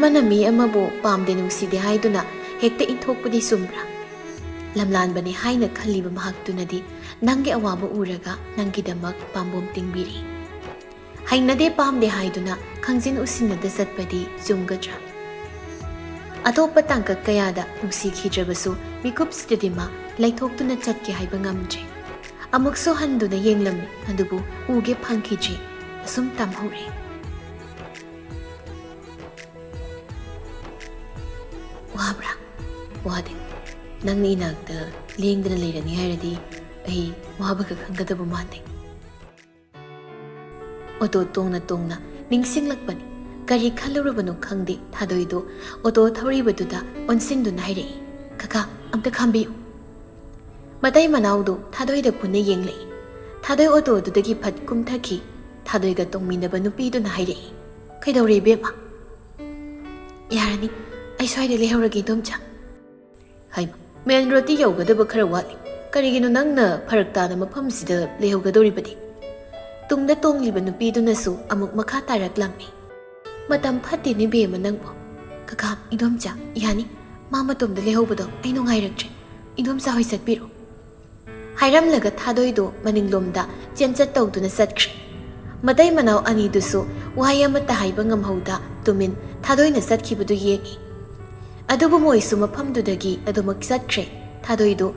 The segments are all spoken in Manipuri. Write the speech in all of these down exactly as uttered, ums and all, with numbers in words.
ꯑꯃꯅ ꯃꯤ ꯑꯃꯕꯨ ꯄꯥꯝꯗꯦ ꯅꯨꯡꯁꯤꯗꯦ ꯍꯥꯏꯗꯨꯅ ꯍꯦꯛꯇ ꯏꯟꯊꯣꯛꯄꯗꯤ ꯆꯨꯝꯕ꯭ꯔꯥ? ꯂꯝꯂꯥꯟꯕꯅꯤ ꯍꯥꯏꯅ ꯈꯜꯂꯤꯕ ꯃꯍꯥꯛꯇꯨꯅꯗꯤ ꯅꯪꯒꯤ ꯑꯋꯥꯕ ꯎꯔꯒ ꯅꯪꯒꯤꯗꯃꯛ ꯄꯥꯝꯕꯣꯝ ꯇꯤꯡꯕꯤꯔꯤ꯫ ꯍꯩꯅꯗꯦ ꯄꯥꯝꯗꯦ ꯍꯥꯏꯗꯨꯅ ꯈꯪꯖꯤꯟ ꯎꯁꯤꯟꯅꯗ ꯆꯠꯄꯗꯤ ꯆꯨꯝꯒꯗ꯭ꯔꯥ? ꯑꯇꯣꯞꯄ ꯇꯥꯡꯀꯛ ꯀꯌꯥꯗ ꯅꯨꯡꯁꯤꯈꯤꯗ꯭ꯔꯕꯁꯨ ꯃꯤꯀꯨꯞꯁꯤꯗꯗꯤ ꯃꯥ ꯂꯩꯊꯣꯛꯇꯨꯅ ꯆꯠꯀꯦ ꯍꯥꯏꯕ ꯉꯝꯗ꯭ꯔꯦ꯫ ꯑꯃꯨꯛꯁꯨ ꯍꯟꯗꯨꯅ ꯌꯦꯡꯂꯝꯃꯤ, ꯑꯗꯨꯕꯨ ꯎꯒꯦ ꯐꯪꯈꯤꯗ꯭ꯔꯦ꯫ ꯑꯁꯨꯝ ꯇꯝꯍꯧꯔꯦ꯫ ꯋꯥꯕ꯭ꯔꯥ? ꯋꯥꯗꯦ꯫ ꯅꯪꯅ ꯏꯅꯥꯛꯇ ꯂꯦꯡꯗꯅ ꯂꯩꯔꯅꯤ ꯍꯥꯏꯔꯗꯤ ꯑꯩ ꯋꯥꯕꯒ ꯈꯪꯒꯗꯕ ꯃꯥꯟꯗꯦ꯫ ꯑꯣꯇꯣ ꯇꯣꯡꯅ ꯇꯣꯡꯅ ꯅꯤꯡꯁꯤꯡꯂꯛꯄꯅꯤ꯫ ꯀꯔꯤ ꯈꯜꯂꯨꯔꯕꯅꯣ ꯈꯪꯗꯦ, ꯊꯥꯗꯣꯏꯗꯨ ꯑꯣꯇꯣ ꯊꯧꯔꯤꯕꯗꯨꯗ ꯑꯣꯟꯁꯤꯟꯗꯨꯅ ꯍꯥꯏꯔꯛꯏ, "ꯀꯀꯥ, ꯑꯝꯇ ꯈꯥꯝꯕꯤꯌꯨ"꯫ ꯃꯇꯩ ꯃꯅꯥꯎꯗꯨ ꯊꯥꯗꯣꯏꯗ ꯄꯨꯟꯅ ꯌꯦꯡꯂꯛꯏ꯫ ꯊꯥꯗꯣꯏ ꯑꯣꯇꯣꯗꯨꯗꯒꯤ ꯐꯠ ꯀꯨꯝꯊꯈꯤ꯫ ꯊꯥꯗꯣꯏꯒ ꯇꯣꯡꯃꯤꯟꯅꯕ ꯅꯨꯄꯤꯗꯨꯅ ꯍꯥꯏꯔꯛꯏ, "ꯀꯩꯗꯧꯔꯦ ꯏꯕꯦꯝꯃ?" "ꯌꯥꯔꯅꯤ, ꯑꯩ ꯁ꯭ꯋꯥꯏꯗ ꯂꯩꯍꯧꯔꯒꯦ ꯏꯗꯣꯝꯆꯥ"꯫ "ꯍꯩꯃ, ꯃꯦꯟ ꯔꯣꯗꯇꯤ ꯌꯧꯒꯗꯕ ꯈꯔ ꯋꯥꯠꯂꯤ꯫ ꯀꯔꯤꯒꯤꯅꯣ ꯅꯪꯅ ꯐꯔꯛ ꯇꯥꯅ ꯃꯐꯝꯁꯤꯗ ꯂꯩꯍꯧꯒꯗꯧꯔꯤꯕꯗꯤ?" ꯇꯨꯡꯗ ꯇꯣꯡꯂꯤꯕ ꯅꯨꯄꯤꯗꯨꯅꯁꯨ ꯑꯃꯨꯛ ꯃꯈꯥ ꯇꯥꯔꯛꯂꯝꯃꯤ꯫ "ꯃꯇꯝ ꯐꯠꯇꯦꯅꯦ ꯕꯦꯝꯃ ꯅꯪꯕꯨ꯫ ꯀꯀꯥ, ꯏꯗꯣꯝꯆꯥ, ꯌꯥꯅꯤ꯫ ꯃꯥ ꯃꯇꯣꯝꯗ ꯂꯩꯍꯧꯕꯗꯣ ꯑꯩ ꯅꯨꯡꯉꯥꯏꯔꯛꯇ꯭ꯔꯦ꯫ ꯏꯗꯣꯝꯆꯥ ꯍꯣꯏ ꯆꯠꯄꯤꯔꯣ"꯫ ꯍꯥꯏꯔꯝꯂꯒ ꯊꯥꯗꯣꯏꯗꯣ ꯃꯅꯤꯡꯂꯣꯝꯗ ꯆꯦꯟꯆꯠ ꯇꯧꯗꯨꯅ ꯆꯠꯈ꯭ꯔꯦ꯫ ꯃꯇꯩ ꯃꯅꯥꯎ ꯑꯅꯤꯗꯨꯁꯨ ꯋꯥꯍꯩ ꯑꯃꯠꯇ ꯍꯥꯏꯕ ꯉꯝꯍꯧꯗ ꯇꯨꯃꯤꯟ ꯊꯥꯗꯣꯏꯅ ꯆꯠꯈꯤꯕꯗꯨ ꯌꯦꯡꯏ꯫ ꯑꯗꯨꯕꯨ ꯃꯣꯏꯁꯨ ꯃꯐꯝꯗꯨꯗꯒꯤ ꯑꯗꯨꯃꯛ ꯆꯠꯈ꯭ꯔꯦ꯫ ꯊꯥꯗꯣꯏꯗꯨ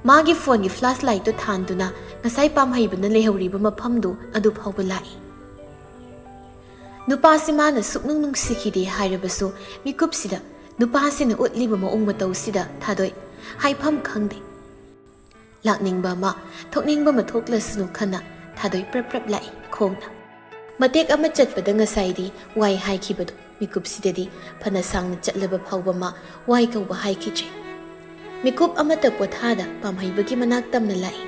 ꯃꯥꯒꯤ ꯐꯣꯟꯒꯤ ꯐ꯭ꯂꯥꯁ ꯂꯥꯏꯠꯇꯨ ꯊꯥꯟꯗꯨꯅ ꯉꯁꯥꯏ ꯄꯥꯝꯍꯩꯕꯅ ꯂꯩꯍꯧꯔꯤꯕ ꯃꯐꯝꯗꯨ ꯑꯗꯨ ꯐꯥꯎꯕ ꯂꯥꯛꯏ꯫ ꯅꯨꯄꯥꯁꯤ ꯃꯥꯅ ꯁꯨꯛꯅꯨꯡ ꯅꯨꯡꯁꯤꯈꯤꯗꯦ ꯍꯥꯏꯔꯕꯁꯨ ꯃꯤꯀꯨꯞꯁꯤꯗ ꯅꯨꯄꯥꯁꯤꯅ ꯎꯠꯂꯤꯕ ꯃꯑꯣꯡ ꯃꯇꯧꯁꯤꯗ ꯊꯥꯗꯣꯏ ꯍꯥꯏꯐꯝ ꯈꯪꯗꯦ꯫ ꯂꯥꯛꯅꯤꯡꯕ ꯑꯃ, ꯊꯣꯛꯅꯤꯡꯕ ꯑꯃ ꯊꯣꯛꯂꯁꯅꯨ ꯈꯟꯅ ꯊꯥꯗꯣꯏ ꯄ꯭ꯔꯞ ꯄ꯭ꯔꯞ ꯂꯥꯛꯏ ꯈꯣꯡꯅ꯫ ꯃꯇꯦꯛ ꯑꯃ ꯆꯠꯄꯗ ꯉꯁꯥꯏꯗꯤ ꯋꯥꯏ ꯍꯥꯏꯈꯤꯕꯗꯣ ꯃꯤꯀꯨꯞꯁꯤꯗꯗꯤ ꯐꯅ ꯁꯥꯡꯅ ꯆꯠꯂꯕ ꯐꯥꯎꯕ ꯃꯥ ꯋꯥꯏ ꯀꯧꯕ ꯍꯥꯏꯈꯤꯗ꯭ꯔꯦ꯫ ꯃꯤꯀꯨꯞ ꯑꯃꯠꯇ ꯄꯣꯊꯥꯗ ꯄꯥꯝꯍꯩꯕꯒꯤ ꯃꯅꯥꯛ ꯇꯝꯅ ꯂꯥꯛꯏ꯫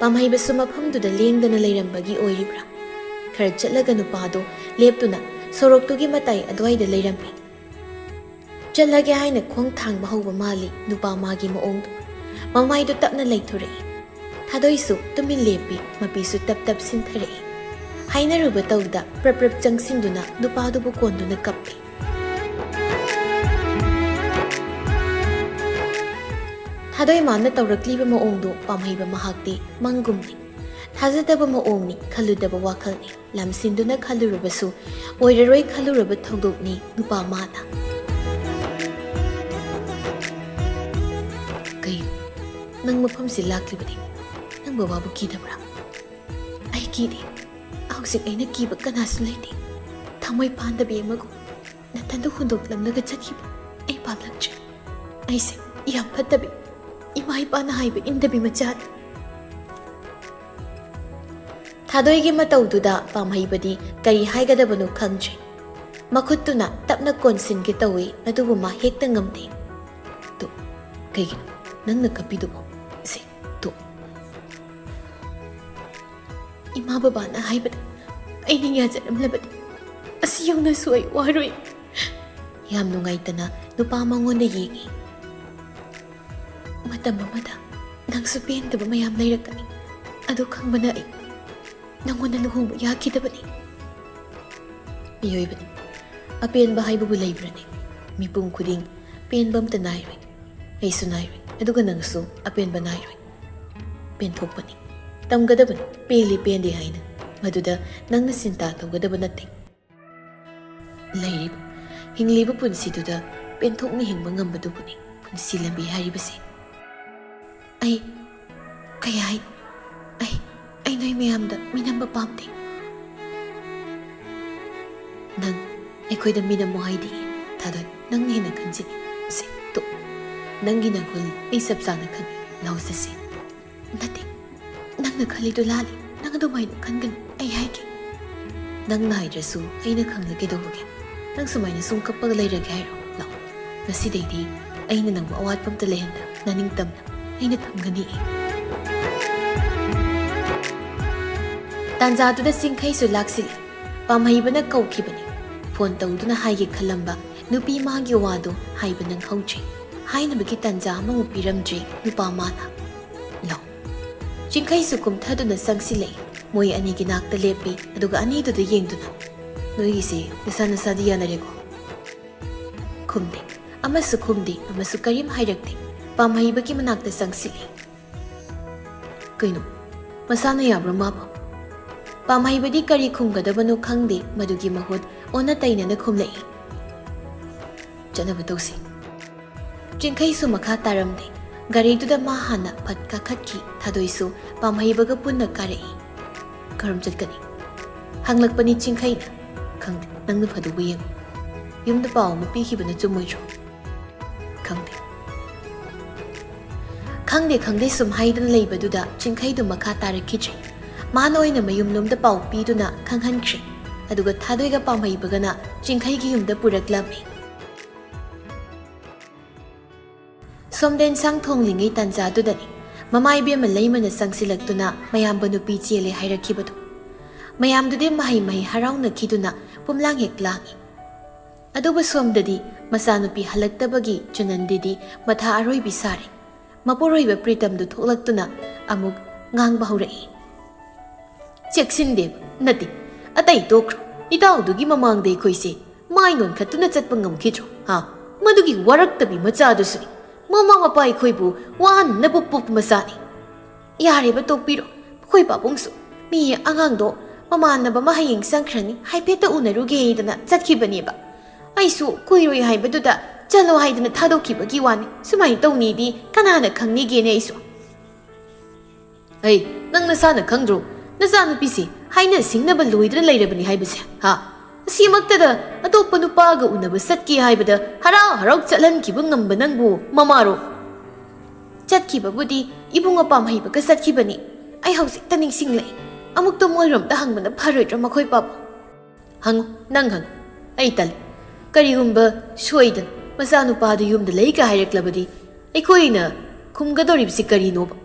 ꯄꯥꯝꯍꯩꯕꯁꯨ ꯃꯐꯝꯗꯨꯗ ꯂꯦꯡꯗꯅ ꯂꯩꯔꯝꯕꯒꯤ ꯑꯣꯏꯔꯤꯕ꯭ꯔꯥ? ꯈꯔ ꯆꯠꯂꯒ ꯅꯨꯄꯥꯗꯣ ꯂꯦꯞꯇꯨꯅ ꯁꯣꯔꯣꯛꯇꯨꯒꯤ ꯃꯇꯥꯏ ꯑꯗꯨꯋꯥꯏꯗ ꯂꯩꯔꯝꯃꯤ꯫ ꯆꯠꯂꯒꯦ ꯍꯥꯏꯅ ꯈꯣꯡ ꯊꯥꯡꯕ ꯍꯧꯕ ꯃꯥꯜꯂꯤ ꯅꯨꯄꯥ ꯃꯥꯒꯤ ꯃꯑꯣꯡꯗꯣ꯫ ꯃꯃꯥꯏꯗꯣ ꯇꯞꯅ ꯂꯩꯊꯣꯔꯛꯏ꯫ ꯊꯥꯗꯣꯏꯁꯨ ꯇꯨꯃꯤꯟ ꯂꯦꯞꯄꯤ, ꯃꯄꯤꯁꯨ ꯇꯞ ꯇꯞ ꯁꯤꯟꯊꯔꯛꯏ꯫ ꯍꯥꯏꯅꯔꯨꯕ ꯇꯧꯗ ꯄ꯭ꯔꯞ ꯄ꯭ꯔꯞ ꯆꯪꯁꯤꯟꯗꯨꯅ ꯅꯨꯄꯥꯗꯨꯕꯨ ꯀꯣꯟꯗꯨꯅ ꯀꯞꯄꯤ꯫ ꯊꯥꯗꯣꯏ ꯃꯥꯝꯅ ꯇꯧꯔꯛꯂꯤꯕ ꯃꯑꯣꯡꯗꯨ ꯄꯥꯝꯍꯩꯕ ꯃꯍꯥꯛꯇꯤ ꯃꯪꯒꯨꯝꯅꯤ꯫ ꯊꯥꯖꯗꯕ ꯃꯑꯣꯡꯅꯤ, ꯈꯜꯂꯨꯗꯕ ꯋꯥꯈꯜꯅꯤ꯫ ꯂꯝꯁꯤꯟꯗꯨꯅ ꯈꯜꯂꯨꯔꯕꯁꯨ ꯑꯣꯏꯔꯔꯣꯏ ꯈꯜꯂꯨꯔꯕ ꯊꯧꯗꯣꯛꯅꯤ ꯅꯨꯄꯥ ꯃꯥꯅ꯫ "ꯀꯩꯅꯣ? ꯅꯪ ꯃꯐꯝꯁꯤ ꯂꯥꯛꯂꯤꯕꯗꯤ ꯅꯪ ꯕꯕꯥꯕꯨ ꯀꯤꯗꯕ꯭ꯔꯥ?" "ꯑꯩ ꯀꯤꯗꯦ꯫ ꯍꯧꯖꯤꯛ ꯑꯩꯅ ꯀꯤꯕ ꯀꯅꯥꯁꯨ ꯂꯩꯇꯦ꯫ ꯊꯃꯣꯏ ꯄꯥꯟꯗꯕꯤ ꯑꯃꯒꯨꯝ ꯅꯊꯟꯗ ꯍꯨꯟꯗꯣꯛꯂꯝꯂꯒ ꯆꯠꯈꯤꯕ ꯑꯩ ꯄꯥꯝꯂꯛꯇ꯭ꯔꯦ꯫ ꯑꯩꯁꯦ ꯌꯥꯝ ꯐꯠꯇꯕꯤ, ꯏꯃꯥ ꯏꯄꯥꯅ ꯍꯥꯏꯕ ꯏꯟꯗꯕꯤ ꯃꯆꯥꯅꯤ꯫" ꯊꯥꯗꯣꯏꯒꯤ ꯃꯇꯧꯗꯨꯗ ꯄꯥꯝꯍꯩꯕꯗꯤ ꯀꯔꯤ ꯍꯥꯏꯒꯗꯕꯅꯣ ꯈꯪꯗ꯭ꯔꯦ꯫ ꯃꯈꯨꯠꯇꯨꯅ ꯇꯞꯅ ꯀꯣꯟꯁꯤꯟꯒꯦ ꯇꯧꯏ, ꯑꯗꯨꯕꯨ ꯃꯥ ꯍꯦꯛꯇ ꯉꯝꯗꯦ꯫ "ꯇꯣ, ꯀꯩꯒꯤꯅꯣ ꯅꯪꯅ ꯀꯞꯄꯤꯗꯨꯕꯣ? ꯁꯦ, ꯇꯣ꯫ ꯏꯃꯥ ꯕꯕꯥꯅ ꯍꯥꯏꯕꯗ ꯑꯩꯅ ꯌꯥꯖꯔꯝꯂꯕꯗꯤ ꯑꯁꯤ ꯌꯧꯅꯁꯨ ꯑꯩ ꯋꯥꯔꯣꯏ꯫" ꯌꯥꯝ ꯅꯨꯡꯉꯥꯏꯇꯅ ꯅꯨꯄꯥ ꯃꯉꯣꯟꯗ ꯌꯦꯡꯏ꯫ "ꯃꯇꯝ ꯑꯃꯗ ꯅꯪꯁꯨ ꯄꯦꯟꯗꯕ ꯃꯌꯥꯝ ꯂꯩꯔꯛꯀꯅꯤ꯫ ꯑꯗꯨ ꯈꯪꯕꯅ ꯑꯩ ꯅꯪꯉꯣꯟꯗ ꯂꯨꯍꯣꯡꯕ ꯌꯥꯈꯤꯗꯕꯅꯤ꯫" ꯃꯤꯑꯣꯏꯕꯅꯤ꯫ ꯑꯄꯦꯟꯕ ꯍꯥꯏꯕꯕꯨ ꯂꯩꯕ꯭ꯔꯅꯦ? ꯃꯤꯄꯨꯝ ꯈꯨꯗꯤꯡ ꯄꯦꯟꯕ ꯑꯝꯇ ꯅꯥꯏꯔꯣꯏ꯫ ꯑꯩꯁꯨ ꯅꯥꯏꯔꯣꯏ, ꯑꯗꯨꯒ ꯅꯪꯁꯨ ꯑꯄꯦꯟꯕ ꯅꯥꯏꯔꯣꯏ꯫ ꯄꯦꯟꯊꯣꯛꯄꯅꯤ꯫ ꯇꯝꯒꯗꯕꯅꯤ, ꯄꯦꯜꯂꯤ ꯄꯦꯟꯗꯦ ꯍꯥꯏꯅ꯫ ꯃꯗꯨꯗ ꯅꯪꯅ ꯆꯤꯟꯇꯥ ꯇꯧꯒꯗꯕ ꯅꯠꯇꯦ꯫ ꯂꯩꯔꯤꯕ, ꯍꯤꯡꯂꯤꯕ ꯄꯨꯟꯁꯤꯗꯨꯗ ꯄꯦꯟꯊꯣꯛꯅ ꯍꯤꯡꯕ ꯉꯝꯕꯗꯨꯕꯨꯅꯤ ꯄꯨꯟꯁꯤ ꯂꯝꯕꯤ ꯍꯥꯏꯔꯤꯕꯁꯤ꯫ ꯑꯩ ꯀꯩ ꯍꯥꯏ? ꯑꯩ, ꯑꯩ ꯅꯣꯏ ꯃꯌꯥꯝꯗ ꯃꯤꯅꯝꯕ ꯄꯥꯝꯗꯦ꯫ ꯅꯪ ꯑꯩꯈꯣꯏꯗ ꯃꯤꯅꯝꯃꯣ ꯍꯥꯏꯗꯤ, ꯊꯥꯗꯣꯏ, ꯅꯪꯅ ꯍꯦꯟꯅ ꯈꯟꯖꯤꯜꯂꯤ꯫ ꯁꯦ, ꯇꯣꯛ꯫ ꯅꯪꯒꯤ ꯅꯒꯨꯟ ꯑꯩ ꯆꯞ ꯆꯥꯅ ꯈꯪꯏ꯫ ꯂꯧꯁꯤꯁꯦ꯫ ꯅꯠꯇꯦ, ꯅꯪꯅ ꯈꯜꯂꯤꯗꯨ ꯂꯥꯜꯂꯤ꯫ ꯅꯪ ꯑꯗꯨꯃꯥꯏꯅ ꯈꯟꯒꯅꯨ, ꯑꯩ ꯍꯥꯏꯒꯦ꯫ ꯅꯪꯅ ꯍꯥꯏꯗ꯭ꯔꯁꯨ ꯑꯩꯅ ꯈꯪꯂ ꯀꯩꯗꯧꯕꯒꯦ? ꯅꯪ ꯁꯨꯃꯥꯏꯅ ꯁꯨꯝ ꯀꯞꯄꯒ ꯂꯩꯔꯒꯦ ꯍꯥꯏꯔꯣ? ꯂꯥꯛꯑꯣ, ꯉꯁꯤꯗꯩꯗꯤ ꯑꯩꯅ ꯅꯪꯕꯨ ꯑꯋꯥꯠꯄ ꯑꯝꯇ ꯂꯩꯍꯟꯗ, ꯅꯅꯤꯡꯇꯝꯅ ꯑꯩꯅ ꯊꯝꯒꯅꯤ꯫ ꯇꯥꯟꯖꯥꯗꯨꯗ ꯆꯤꯡꯈꯩꯁꯨ ꯂꯥꯛꯁꯤꯜꯂꯤ꯫ ꯄꯥꯝꯍꯩꯕꯅ ꯀꯧꯈꯤꯕꯅꯤ꯫ ꯐꯣꯟ ꯇꯧꯗꯨꯅ ꯍꯥꯏꯒꯦ ꯈꯜꯂꯝꯕ ꯅꯨꯄꯤ ꯃꯥꯒꯤ ꯋꯥꯗꯨ ꯍꯥꯏꯕ ꯅꯪꯍꯧꯗ꯭ꯔꯦ꯫ ꯍꯥꯏꯅꯕꯒꯤ ꯇꯥꯟꯖꯥ ꯑꯃꯃꯨꯛ ꯄꯤꯔꯝꯗ꯭ꯔꯦ ꯅꯨꯄꯥ ꯃꯥꯅ꯫ ꯂꯧ꯫ ꯆꯤꯡꯈꯩꯁꯨ ꯀꯨꯝꯊꯗꯨꯅ ꯆꯪꯁꯤꯜꯂꯛꯏ꯫ ꯃꯣꯏ ꯑꯅꯤꯒꯤ ꯅꯥꯛꯇ ꯂꯦꯞꯄꯤ, ꯑꯗꯨꯒ ꯑꯅꯤꯗꯨꯗ ꯌꯦꯡꯗꯨꯅ, "ꯅꯣꯏꯒꯤꯁꯦ ꯅꯁꯥ ꯅꯁꯥꯗꯤ ꯌꯥꯅꯔꯦꯀꯣ?" ꯈꯨꯝꯗꯦ꯫ ꯑꯃꯁꯨ ꯈꯨꯝꯗꯦ, ꯑꯃꯁꯨ ꯀꯔꯤꯝ ꯍꯥꯏꯔꯛꯇꯦ꯫ ꯄꯥꯝꯍꯩꯕꯒꯤ ꯃꯅꯥꯛꯇ ꯆꯪꯁꯤꯜꯂꯤ꯫ "ꯀꯩꯅꯣ, ꯃꯁꯥꯅ ꯌꯥꯕ꯭ꯔꯥ ꯃꯥꯕꯣ?" ꯄꯥꯝꯍꯩꯕꯗꯤ ꯀꯔꯤ ꯈꯨꯝꯒꯗꯕꯅꯣ ꯈꯪꯗꯦ, ꯃꯗꯨꯒꯤ ꯃꯍꯨꯠ ꯑꯣꯟꯅ ꯇꯩꯅꯅ ꯈꯨꯝꯂꯛꯏ꯫ "ꯆꯠꯅꯕ ꯇꯧꯁꯤ꯫" ꯆꯤꯡꯈꯩꯁꯨ ꯃꯈꯥ ꯇꯥꯔꯝꯗꯦ꯫ ꯒꯥꯔꯤꯗꯨꯗ ꯃꯥ ꯍꯥꯟꯅ ꯐꯠ ꯀꯥꯈꯠꯈꯤ꯫ ꯊꯥꯗꯣꯏꯁꯨ ꯄꯥꯝꯍꯩꯕꯒ ꯄꯨꯟꯅ ꯀꯥꯔꯛꯏ꯫ "ꯀꯔꯝ ꯆꯠꯀꯅꯤ?" ꯍꯪꯂꯛꯄꯅꯤ ꯆꯤꯡꯈꯩꯅ꯫ "ꯈꯪꯗꯦ, ꯅꯪꯅ ꯐꯗꯧꯕ ꯌꯦꯡꯉꯨ꯫ ꯌꯨꯝꯗ ꯄꯥꯎ ꯑꯃ ꯄꯤꯈꯤꯕꯅ ꯆꯨꯝꯃꯣꯏꯗ꯭ꯔꯣ?" "ꯈꯪꯗꯦ꯫" ꯈꯪꯗꯦ ꯈꯪꯗꯦ ꯁꯨꯝ ꯍꯥꯏꯗꯨꯅ ꯂꯩꯕꯗꯨꯗ ꯆꯤꯡꯈꯩꯗꯨ ꯃꯈꯥ ꯇꯥꯔꯛꯈꯤꯗ꯭ꯔꯦ꯫ ꯃꯥꯅ ꯑꯣꯏꯅ ꯃꯌꯨꯝꯂꯣꯝꯗ ꯄꯥꯎ ꯄꯤꯗꯨꯅ ꯈꯪꯍꯟꯈ꯭ꯔꯦ꯫ ꯑꯗꯨꯒ ꯊꯥꯗꯣꯏꯒ ꯄꯥꯝꯍꯩꯕꯒꯅ ꯆꯤꯡꯈꯩꯒꯤ ꯌꯨꯝꯗ ꯄꯨꯔꯛꯂꯝꯃꯤ꯫ ꯁꯣꯝꯗ ꯏꯟꯁꯥꯡ ꯊꯣꯡꯂꯤꯉꯩ ꯇꯥꯟꯖꯥꯗꯨꯗꯅꯤ ꯃꯃꯥ ꯏꯕꯦꯝꯃ ꯂꯩꯃꯅ ꯆꯪꯁꯤꯜꯂꯛꯇꯨꯅ ꯃꯌꯥꯝꯕ ꯅꯨꯄꯤ ꯆꯦꯜꯂꯦ ꯍꯥꯏꯔꯛꯈꯤꯕꯗꯨ꯫ ꯃꯌꯥꯝꯗꯨꯗꯤ ꯃꯍꯩ ꯃꯍꯩ ꯍꯔꯥꯎꯅꯈꯤꯗꯨꯅ ꯄꯨꯝꯂꯥꯡ ꯍꯦꯛ ꯂꯥꯡꯏ꯫ ꯑꯗꯨꯕꯨ ꯁꯣꯝꯗꯗꯤ ꯃꯆꯥꯅꯨꯄꯤ ꯍꯜꯂꯛꯇꯕꯒꯤ ꯆꯨꯅꯟꯗꯤꯗꯤ ꯃꯊꯥ ꯑꯔꯣꯏꯕꯤ ꯁꯥꯔꯦ꯫ ꯃꯄꯨꯔꯣꯏꯕ ꯄ꯭ꯔꯤꯇꯝꯗꯨ ꯊꯣꯛꯂꯛꯇꯨꯅ ꯑꯃꯨꯛ ꯉꯥꯡꯕ ꯍꯧꯔꯛꯏ꯫ "ꯆꯦꯛꯁꯤꯟꯗꯦꯕ ꯅꯠꯇꯦ, ꯑꯇꯩ ꯇꯣꯛꯈ꯭ꯔꯣ꯫ ꯏꯇꯥꯎꯗꯨꯒꯤ ꯃꯃꯥꯡꯗ ꯑꯩꯈꯣꯏꯁꯦ ꯃꯥꯏ ꯅꯣꯟꯈꯠꯇꯨꯅ ꯆꯠꯄ ꯉꯝꯈꯤꯗ꯭ꯔꯣ? ꯍꯥ? ꯃꯗꯨꯒꯤ ꯋꯥꯔꯛꯇꯕꯤ ꯃꯆꯥꯗꯨꯁꯨꯅꯤ꯫ ꯃꯃꯥ ꯃꯄꯥ ꯑꯩꯈꯣꯏꯕꯨ ꯋꯥꯍꯟꯅꯕ ꯄꯣꯛꯄ ꯃꯆꯥꯅꯤ꯫ ꯌꯥꯔꯦꯕ, ꯇꯣꯛꯄꯤꯔꯣ꯫ ꯑꯩꯈꯣꯏ ꯄꯥꯕꯨꯡꯁꯨ ꯃꯤ ꯑꯉꯥꯡꯗꯣ ꯃꯃꯥꯟꯅꯕ ꯑꯃ ꯍꯌꯦꯡ ꯆꯪꯈ꯭ꯔꯅꯤ, ꯍꯥꯏꯐꯦꯠꯇ ꯎꯅꯔꯨꯒꯦ ꯍꯥꯏꯗꯅ ꯆꯠꯈꯤꯕꯅꯦꯕ꯫ ꯑꯩꯁꯨ ꯀꯨꯏꯔꯣꯏ ꯍꯥꯏꯕꯗꯨꯗ ꯆꯠꯂꯣ ꯍꯥꯏꯗꯅ ꯊꯥꯗꯣꯛꯈꯤꯕꯒꯤ ꯋꯥꯅꯤ꯫ ꯁꯨꯃꯥꯏꯅ ꯇꯧꯅꯤꯗꯤ ꯀꯅꯥꯅ ꯈꯪꯅꯤꯒꯦꯅꯦ ꯑꯩꯁꯨ?" "ꯑꯩ, ꯅꯪ ꯅꯁꯥꯅ ꯈꯪꯗ꯭ꯔꯣ? ꯅꯆꯥꯅꯨꯄꯤꯁꯤ ꯍꯥꯏꯅ ꯁꯤꯡꯅꯕ ꯂꯣꯏꯗꯅ ꯂꯩꯔꯕꯅꯤ ꯍꯥꯏꯕꯁꯦ, ꯍꯥ? ꯑꯁꯤꯃꯛꯇꯗ ꯑꯇꯣꯞꯄ ꯅꯨꯄꯥꯒ ꯎꯅꯕ ꯆꯠꯀꯦ ꯍꯥꯏꯕꯗ ꯍꯔꯥꯎ ꯍꯔꯥꯎ ꯆꯠꯍꯟꯈꯤꯕ ꯉꯝꯕ ꯅꯪꯕꯨ ꯃꯃꯥꯔꯣ?" "ꯆꯠꯈꯤꯕꯕꯨꯗꯤ ꯏꯕꯨꯡ ꯑꯄꯥꯝ ꯍꯩꯕꯒ ꯆꯠꯈꯤꯕꯅꯤ꯫ ꯑꯩ ꯍꯧꯖꯤꯛꯇ ꯅꯤꯡꯁꯤꯡꯂꯛꯏ꯫ ꯑꯃꯨꯛꯇ ꯃꯣꯏꯔꯣꯝꯗ ꯍꯪꯕꯅ ꯐꯔꯣꯏꯗ꯭ꯔꯣ ꯃꯈꯣꯏ ꯄꯥꯕꯨꯡ?" "ꯍꯪꯉꯨ, ꯅꯪ ꯍꯪꯉꯨ꯫ ꯑꯩ ꯇꯜꯂꯤ꯫ ꯀꯔꯤꯒꯨꯝꯕ ꯁꯣꯏꯗꯅ ꯃꯆꯥꯅꯨꯄꯥꯗꯨ ꯌꯨꯝꯗ ꯂꯩꯒ ꯍꯥꯏꯔꯛꯂꯕꯗꯤ ꯑꯩꯈꯣꯏꯅ ꯈꯨꯝꯒꯗꯧꯔꯤꯕꯁꯤ ꯀꯔꯤꯅꯣꯕ?"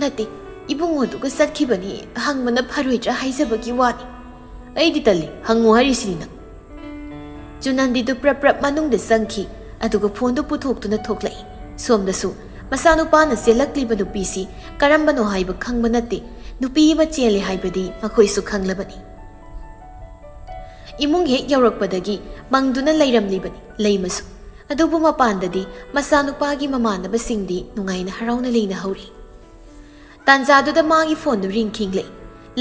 "ꯅꯠꯇꯦ, ꯏꯕꯨꯡꯉꯣꯗꯨꯒ ꯆꯠꯈꯤꯕꯅꯤ, ꯍꯪꯕꯅ ꯐꯔꯣꯏꯗ꯭ꯔꯥ ꯍꯥꯏꯖꯕꯒꯤ ꯋꯥꯅꯤ꯫" "ꯑꯩꯗꯤ ꯇꯜꯂꯤ, ꯍꯪꯉꯨ ꯍꯥꯏꯔꯤꯁꯤꯅꯤ ꯅꯪ꯫" ꯆꯨꯅꯟꯗꯤꯗꯨ ꯄ꯭ꯔꯞ ꯄ꯭ꯔꯞ ꯃꯅꯨꯡꯗ ꯆꯪꯈꯤ, ꯑꯗꯨꯒ ꯐꯣꯟꯗꯨ ꯄꯨꯊꯣꯛꯇꯨꯅ ꯊꯣꯛꯂꯛꯏ꯫ ꯁꯣꯝꯗꯁꯨ ꯃꯆꯥꯅꯨꯄꯥꯅ ꯆꯦꯜꯂꯛꯂꯤꯕ ꯅꯨꯄꯤꯁꯤ ꯀꯔꯝꯕꯅꯣ ꯍꯥꯏꯕ ꯈꯪꯕ ꯅꯠꯇꯦ꯫ ꯅꯨꯄꯤ ꯑꯃ ꯆꯦꯜꯂꯦ ꯍꯥꯏꯕꯗꯤ ꯃꯈꯣꯏꯁꯨ ꯈꯪꯂꯕꯅꯤ꯫ ꯏꯃꯨꯡ ꯍꯦꯛ ꯌꯧꯔꯛꯄꯗꯒꯤ ꯃꯪꯗꯨꯅ ꯂꯩꯔꯝꯂꯤꯕꯅꯤ ꯂꯩꯃꯁꯨ꯫ ꯑꯗꯨꯕꯨ ꯃꯄꯥꯟꯗꯗꯤ ꯃꯆꯥꯅꯨꯄꯥꯒꯤ ꯃꯃꯥꯟꯅꯕꯁꯤꯡꯗꯤ ꯅꯨꯡꯉꯥꯏꯅ ꯍꯔꯥꯎꯅ ꯂꯩꯅꯍꯧꯔꯤ꯫ ꯇꯥꯟꯖꯥꯗꯨꯗ ꯃꯥꯒꯤ ꯐꯣꯟꯗꯨ ꯔꯤꯡ ꯈꯤꯡꯂꯛꯏ꯫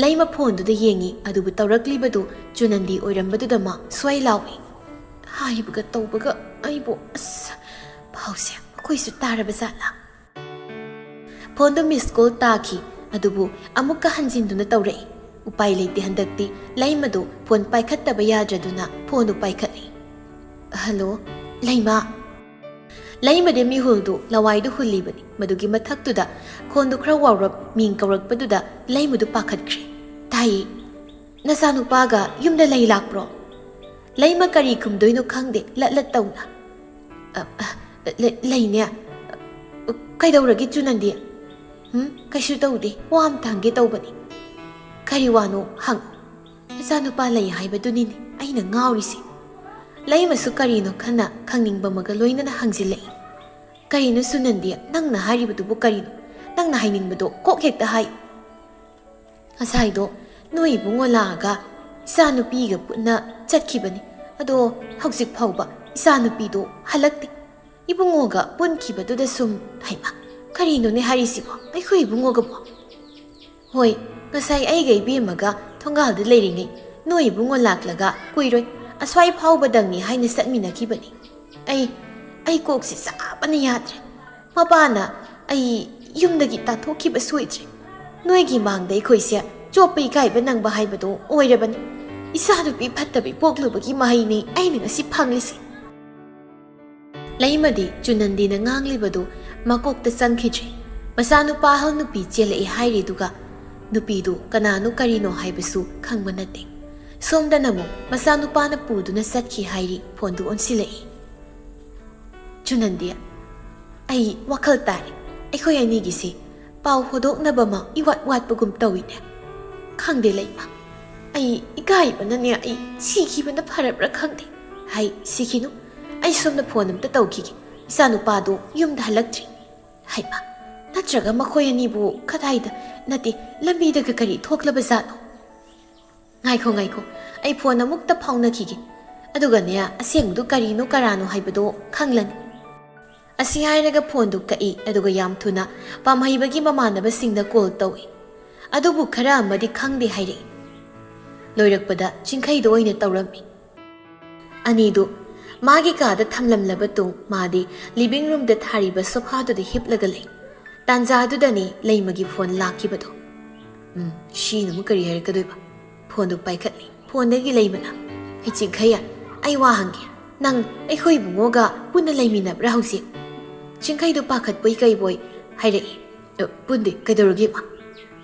ꯂꯩꯃ ꯐꯣꯟꯗꯨꯗ ꯌꯦꯡꯉꯤ, ꯑꯗꯨꯕꯨ ꯇꯧꯔꯛꯂꯤꯕꯗꯨ ꯆꯨꯅꯟꯗꯤ ꯑꯣꯏꯔꯝꯕꯗꯨꯗ ꯃꯥ ꯁ꯭ꯋꯥꯏ ꯂꯥꯎꯏ꯫ ꯍꯥꯏꯕꯒ ꯇꯧꯕꯒ ꯑꯩꯕꯨ ꯑꯁ! ꯄꯥꯎꯁꯦ ꯑꯩꯈꯣꯏꯁꯨ ꯇꯥꯔꯕ ꯖꯥꯠꯂꯥ? ꯐꯣꯟꯗꯨ ꯃꯤꯁ ꯀꯣꯜ ꯇꯥꯈꯤ, ꯑꯗꯨꯕꯨ ꯑꯃꯨꯛꯀ ꯍꯟꯖꯤꯟꯗꯨꯅ ꯇꯧꯔꯛꯏ꯫ ꯎꯄꯥꯏ ꯂꯩꯇꯦ ꯍꯟꯗꯛꯇꯤ꯫ ꯂꯩꯃꯗꯨ ꯐꯣꯟ ꯄꯥꯏꯈꯠꯇꯕ ꯌꯥꯗ꯭ꯔꯗꯨꯅ ꯐꯣꯟꯗꯨ ꯄꯥꯏꯈꯠꯂꯤ꯫ "ꯍꯜꯂꯣ, ꯂꯩꯃ?" ꯂꯩꯃꯗꯤ ꯃꯤꯍꯨꯜꯗꯨ ꯂꯋꯥꯏꯗꯨ ꯍꯨꯜꯂꯤꯕꯅꯤ꯫ ꯃꯗꯨꯒꯤ ꯃꯊꯛꯇꯨꯗ ꯈꯣꯟꯗꯨ ꯈꯔ ꯋꯥꯎꯔꯞ ꯃꯤꯡ ꯀꯧꯔꯛꯄꯗꯨꯗ ꯂꯩꯃꯗꯨ ꯄꯥꯈꯠꯈ꯭ꯔꯦ꯫ "ꯇꯥꯏꯌꯦ꯫ ꯅꯆꯥꯅꯨꯄꯥꯒ ꯌꯨꯝꯗ ꯂꯩ ꯂꯥꯛꯄ꯭ꯔꯣ?" ꯂꯩꯃ ꯀꯔꯤ ꯈꯨꯝꯗꯣꯏꯅꯣ ꯈꯪꯗꯦ, ꯂꯠ ꯂꯠ ꯇꯧꯅ꯫ "ꯑ, ꯑ, ꯂꯩ-, ꯂꯩꯅꯦ꯫ ꯀꯩꯗꯧꯔꯒꯦ ꯆꯨꯅꯟꯗꯤ?" "ꯎꯝ, ꯀꯩꯁꯨ ꯇꯧꯗꯦ, ꯋꯥ ꯑꯝꯇ ꯍꯪꯒꯦ ꯇꯧꯕꯅꯤ꯫" "ꯀꯔꯤ ꯋꯥꯅꯣ? ꯍꯪꯉꯨ꯫" "ꯏꯆꯥꯅꯨꯄꯥ ꯂꯩ ꯍꯥꯏꯕꯗꯨꯅꯤꯅꯦ ꯑꯩꯅ ꯉꯥꯎꯔꯤꯁꯦ꯫" ꯂꯩꯃꯁꯨ ꯀꯔꯤꯅꯣ ꯈꯟꯅ ꯈꯪꯅꯤꯡꯕ ꯑꯃꯒ ꯂꯣꯏꯅꯅ ꯍꯪꯖꯤꯜꯂꯛꯏ꯫ "ꯀꯔꯤꯅꯣ ꯁꯨꯅꯟꯗꯤ, ꯅꯪꯅ ꯍꯥꯏꯔꯤꯕꯗꯨꯕꯨ ꯀꯔꯤꯅꯣ? ꯅꯪꯅ ꯍꯥꯏꯅꯤꯡꯕꯗꯣ ꯀꯣꯛ ꯍꯦꯛꯇ ꯍꯥꯏꯌꯨ꯫" "ꯉꯁꯥꯏꯗꯣ ꯅꯣꯏ ꯏꯕꯨꯡꯉꯣ ꯂꯥꯛꯑꯒ ꯏꯆꯥꯅꯨꯄꯤꯒ ꯄꯨꯟꯅ ꯆꯠꯈꯤꯕꯅꯤ꯫ ꯑꯗꯣ ꯍꯧꯖꯤꯛ ꯐꯥꯎꯕ ꯏꯆꯥꯅꯨꯄꯤꯗꯣ ꯍꯜꯂꯛꯇꯦ꯫ ꯏꯕꯨꯡꯉꯣꯒ ꯄꯨꯟꯈꯤꯕꯗꯨꯗ ꯁꯨꯝ," "ꯍꯩꯃꯥ, ꯀꯔꯤꯅꯣꯅꯦ ꯍꯥꯏꯔꯤꯁꯤꯕꯣ? ꯑꯩꯈꯣꯏ ꯏꯕꯨꯡꯉꯣꯒꯕꯣ?" "ꯍꯣꯏ, ꯉꯁꯥꯏ ꯑꯩꯒ ꯏꯕꯦꯝꯃꯒ ꯊꯣꯡꯒꯥꯜꯗ ꯂꯩꯔꯤꯉꯩ ꯅꯣꯏ ꯏꯕꯨꯡꯉꯣ ꯂꯥꯛꯂꯒ ꯀꯨꯏꯔꯣꯏ, ꯑꯁ꯭ꯋꯥꯏ ꯐꯥꯎꯕꯗꯪꯅꯤ ꯍꯥꯏꯅ ꯆꯠꯃꯤꯟꯅꯈꯤꯕꯅꯤ꯫ ꯑꯩ, ꯑꯩ ꯀꯣꯛꯁꯤ ꯆꯥꯕꯅ ꯌꯥꯗ꯭ꯔꯦ꯫ ꯃꯄꯥꯅ ꯑꯩ ꯌꯨꯝꯗꯒꯤ ꯇꯥꯟꯊꯣꯛꯈꯤꯕ ꯁꯣꯏꯗ꯭ꯔꯦ꯫ ꯅꯣꯏꯒꯤ ꯃꯥꯡꯗ ꯑꯩꯈꯣꯏꯁꯦ ꯆꯣꯞꯄ ꯏꯀꯥꯏꯕ ꯅꯪꯕ ꯍꯥꯏꯕꯗꯨ ꯑꯣꯏꯔꯕꯅꯤ꯫ ꯏꯆꯥꯅꯨꯄꯤ ꯐꯠꯇꯕꯤ ꯄꯣꯛꯂꯨꯕꯒꯤ ꯃꯍꯩꯅꯤ ꯑꯩꯅ ꯉꯁꯤ ꯐꯪꯂꯤꯁꯤ꯫" ꯂꯩꯃꯗꯤ ꯆꯨꯅꯟꯗꯤꯅ ꯉꯥꯡꯂꯤꯕꯗꯨ ꯃꯀꯣꯛꯇ ꯆꯪꯈꯤꯗ꯭ꯔꯦ꯫ ꯃꯆꯥꯅꯨꯄꯥ ꯑꯍꯜ ꯅꯨꯄꯤ ꯆꯦꯜꯂꯛꯏ ꯍꯥꯏꯔꯤꯗꯨꯒ ꯅꯨꯄꯤꯗꯨ ꯀꯅꯥꯅꯣ ꯀꯔꯤꯅꯣ ꯍꯥꯏꯕꯁꯨ ꯈꯪꯕ ꯅꯠꯇꯦ꯫ ꯁꯣꯝꯗꯅ ꯑꯃꯨꯛ ꯃꯆꯥꯅꯨꯄꯥꯅ ꯄꯨꯗꯨꯅ ꯆꯠꯈꯤ ꯍꯥꯏꯔꯤ ꯐꯣꯟꯗꯨ ꯑꯣꯟꯁꯤꯜꯂꯛꯏ꯫ "ꯆꯨꯅꯟꯗꯤ, ꯑꯩ ꯋꯥꯈꯜ ꯇꯥꯔꯦ꯫ ꯑꯩꯈꯣꯏ ꯑꯅꯤꯒꯤꯁꯤ ꯄꯥꯎ ꯍꯣꯗꯣꯛꯅꯕ ꯑꯃ ꯏꯋꯥꯠ ꯋꯥꯠꯄꯒꯨꯝ ꯇꯧꯏꯅꯦ꯫ ꯈꯪꯗꯦ ꯂꯩꯃ, ꯑꯩ ꯏꯀꯥꯏꯕꯅꯅꯦ ꯑꯩ ꯁꯤꯈꯤꯕꯅ ꯐꯔꯕ꯭ꯔꯥ ꯈꯪꯗꯦ꯫" "ꯍꯩ, ꯁꯤꯈꯤꯅꯨ꯫ ꯑꯩ ꯁꯣꯝꯗ ꯐꯣꯟ ꯑꯝꯇ ꯇꯧꯈꯤꯒꯦ꯫ ꯏꯆꯥꯅꯨꯄꯥꯗꯣ ꯌꯨꯝꯗ ꯍꯜꯂꯛꯇ꯭ꯔꯤ꯫ ꯍꯩꯃ, ꯅꯠꯇ꯭ꯔꯒ ꯃꯈꯣꯏ ꯑꯅꯤꯕꯨ ꯀꯗꯥꯏꯗ, ꯅꯠꯇꯦ, ꯂꯝꯕꯤꯗꯒ ꯀꯔꯤ ꯊꯣꯛꯂꯕ ꯖꯥꯠꯅꯣ? ꯉꯥꯏꯈꯣ, ꯉꯥꯏꯈꯣ, ꯑꯩ ꯐꯣꯟ ꯑꯃꯨꯛꯇ ꯐꯥꯎꯅꯈꯤꯒꯦ꯫ ꯑꯗꯨꯒꯅꯦ, ꯑꯁꯦꯡꯕꯗꯨ ꯀꯔꯤꯅꯣ ꯀꯔꯥꯅꯣ ꯍꯥꯏꯕꯗꯣ ꯈꯪꯂꯅꯤ꯫ ꯑꯁꯤ ꯍꯥꯏꯔꯒ ꯐꯣꯟꯗꯨ ꯀꯛꯏ, ꯑꯗꯨꯒ ꯌꯥꯝ ꯊꯨꯅ ꯄꯥꯝꯍꯩꯕꯒꯤ ꯃꯃꯥꯟꯅꯕꯁꯤꯡꯗ ꯀꯣꯜ ꯇꯧꯏ꯫ ꯑꯗꯨꯕꯨ ꯈꯔ ꯑꯃꯗꯤ ꯈꯪꯗꯦ ꯍꯥꯏꯔꯛꯏ꯫ ꯂꯣꯏꯔꯛꯄꯗ ꯆꯤꯡꯈꯩꯗ ꯑꯣꯏꯅ ꯇꯧꯔꯝꯃꯤ꯫ ꯑꯅꯤꯗꯨ ꯃꯥꯒꯤ ꯀꯥꯗ ꯊꯝꯂꯝꯂꯕ ꯇꯨꯡ, ꯃꯥꯗꯤ ꯂꯤꯚꯤꯡ ꯔꯨꯝꯗ ꯊꯥꯔꯤꯕ ꯁꯣꯐꯥꯗꯨꯗ ꯍꯤꯞꯂꯒ ꯂꯩ꯫ ꯇꯥꯟꯖꯥꯗꯨꯗꯅꯤ ꯂꯩꯃꯒꯤ ꯐꯣꯟ ꯂꯥꯛꯈꯤꯕꯗꯣ꯫ ꯎꯝ, ꯁꯤꯅ ꯑꯃꯨꯛ ꯀꯔꯤ ꯍꯥꯏꯔꯛꯀꯗꯣꯏꯕ? ꯐꯣꯟꯗꯨ ꯄꯥꯏꯈꯠꯂꯤ꯫ ꯐꯣꯟꯗꯒꯤ ꯂꯩꯃꯅ, "ꯍꯩ ꯆꯤꯡꯈꯩ, ꯑꯩ ꯋꯥ ꯍꯪꯒꯦ꯫ ꯅꯪ ꯑꯩꯈꯣꯏ ꯏꯕꯨꯡꯉꯣꯒ ꯄꯨꯟꯅ ꯂꯩꯃꯤꯟꯅꯕ꯭ꯔꯥ ꯍꯧꯖꯤꯛ?" ꯆꯤꯡꯈꯩꯗꯨ ꯄꯥꯈꯠꯄꯣꯏ ꯀꯩꯕꯣꯏ ꯍꯥꯏꯔꯛꯏ꯫ "ꯑ, ꯄꯨꯟꯗꯦ, ꯀꯩꯗꯧꯔꯒꯦ ꯏꯃꯥ?"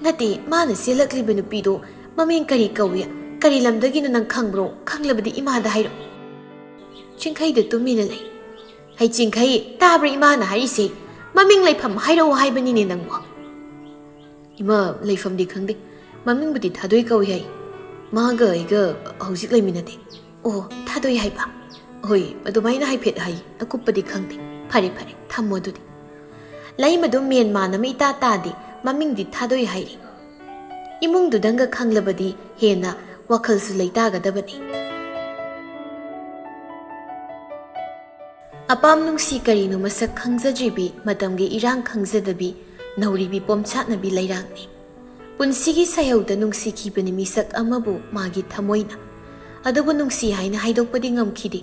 "ꯅꯠꯇꯦ, ꯃꯥꯅ ꯆꯦꯜꯂꯛꯂꯤꯕ ꯅꯨꯄꯤꯗꯣ ꯃꯃꯤꯡ ꯀꯔꯤ ꯀꯧꯏ? ꯀꯔꯤ ꯂꯝꯗꯒꯤꯅꯣ ꯅꯪ ꯈꯪꯕ꯭ꯔꯣ? ꯈꯪꯂꯕꯗꯤ ꯏꯃꯥꯗ ꯍꯥꯏꯔꯛꯑꯣ꯫" ꯆꯤꯡꯈꯩꯗꯨ ꯇꯨꯃꯤꯟꯅ ꯂꯩ꯫ "ꯍꯩ ꯆꯤꯡꯈꯩ, ꯇꯥꯕ꯭ꯔꯥ ꯏꯃꯥꯅ ꯍꯥꯏꯔꯤꯁꯦ? ꯃꯃꯤꯡ ꯂꯩꯐꯝ ꯍꯥꯏꯔꯛꯑꯣ ꯍꯥꯏꯕꯅꯤꯅꯦ ꯅꯪꯕꯣ꯫" "ꯏꯃꯥ, ꯂꯩꯐꯝꯗꯤ ꯈꯪꯗꯦ꯫ ꯃꯃꯤꯡꯕꯨꯗꯤ ꯊꯥꯗꯣꯏ ꯀꯧꯏ ꯍꯥꯏ꯫ ꯃꯥꯒ ꯑꯩꯒ ꯍꯧꯖꯤꯛ ꯂꯩꯃꯤꯟꯅꯗꯦ꯫" "ꯑꯣ, ꯊꯥꯗꯣꯏ ꯍꯥꯏꯕ?" "ꯍꯣꯏ, ꯑꯗꯨꯃꯥꯏꯅ ꯍꯥꯏꯐꯦꯠ ꯍꯥꯏ꯫ ꯑꯀꯨꯞꯄꯗꯤ ꯈꯪꯗꯦ꯫ ꯐꯔꯦ, ꯐꯔꯦ, ꯊꯝꯃꯣ ꯑꯗꯨꯗꯤ꯫" ꯂꯩꯃꯗꯨ ꯃꯦꯟ ꯃꯥꯟ ꯑꯃ ꯏꯇꯥ ꯇꯥꯗꯦ꯫ ꯃꯃꯤꯡꯗꯤ ꯊꯥꯗꯣꯏ ꯍꯥꯏꯔꯤ꯫ ꯏꯃꯨꯡꯗꯨꯗꯪꯒ ꯈꯪꯂꯕꯗꯤ ꯍꯦꯟꯅ ꯋꯥꯈꯜꯁꯨ ꯂꯩꯇꯥꯒꯗꯕꯅꯤ꯫ ꯑꯄꯥꯝ ꯅꯨꯡꯁꯤ ꯀꯔꯤꯅꯣ ꯃꯁꯛ ꯈꯪꯖꯗ꯭ꯔꯤꯕꯤ, ꯃꯇꯝꯒꯤ ꯏꯔꯥꯡ ꯈꯪꯖꯗꯕꯤ, ꯅꯧꯔꯤꯕꯤ ꯄꯣꯝꯆꯥꯠꯅꯕꯤ ꯂꯩꯔꯥꯡꯅꯤ꯫ ꯄꯨꯟꯁꯤꯒꯤ ꯁꯩꯍꯧꯗ ꯅꯨꯡꯁꯤꯈꯤꯕꯅꯤ ꯃꯤꯁꯛ ꯑꯃꯕꯨ ꯃꯥꯒꯤ ꯊꯃꯣꯏꯅ꯫ ꯑꯗꯨꯕꯨ ꯅꯨꯡꯁꯤ ꯍꯥꯏꯅ ꯍꯥꯏꯗꯣꯛꯄꯗꯤ ꯉꯝꯈꯤꯗꯦ꯫